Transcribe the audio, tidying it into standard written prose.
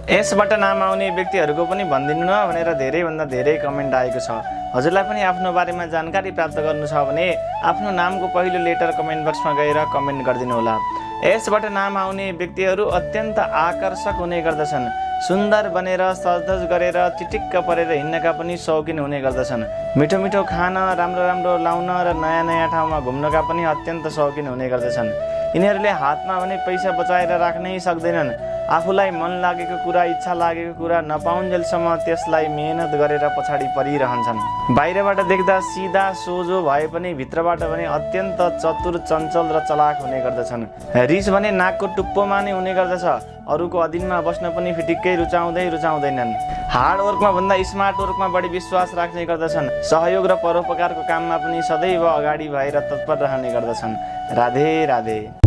यसबाट नाम आउने व्यक्तिहरूको पनि भनिदिनु न भनेर धेरैभन्दा धेरै कमेन्ट आएको छ। हजुरलाई पनि आफ्नो बारेमा जानकारी प्राप्त गर्नु छ भने आफ्नो नामको पहिलो लेटर कमेन्ट बक्समा गएर कमेन्ट गरिदिनु होला। यसबाट नाम आउने व्यक्तिहरू अत्यन्त आकर्षक हुने गर्दछन्। सुन्दर बनेर सजधज गरेर चिटिक्क परेर हिँड्नका पनि शौकिन हुने गर्दछन्। मिठो मिठो खान, राम्रो राम्रो लाउन र नयाँ नयाँ ठाउँमा घुम्नका पनि अत्यन्त शौकिन हुने गर्दछन्। यिनीहरूले हातमा भने पैसा बचाएर राख्नै सक्दैनन्। आफूलाई मन लागेको कुरा, इच्छा लागेको कुरा नपाउन्जेलसम्म त्यसलाई मेहनत गरेर पछाडि परिरहन्छन्। बाहिरबाट देख्दा सिधा सोझो भए पनि भित्रबाट भने अत्यन्त चतुर, चञ्चल र चलाक हुने गर्दछन्। रिस भने नाकको टुप्पोमा नै हुने गर्दछ। अरूको अधीनमा बस्न पनि फिटिक्कै रुचाउँदैनन्। हार्ड वर्कमा भन्दा स्मार्ट वर्कमा बढी विश्वास राख्ने गर्दछन्। सहयोग र परोपकारको काममा पनि सदैव अगाडि भएर तत्पर रहने गर्दछन्। राधे राधे।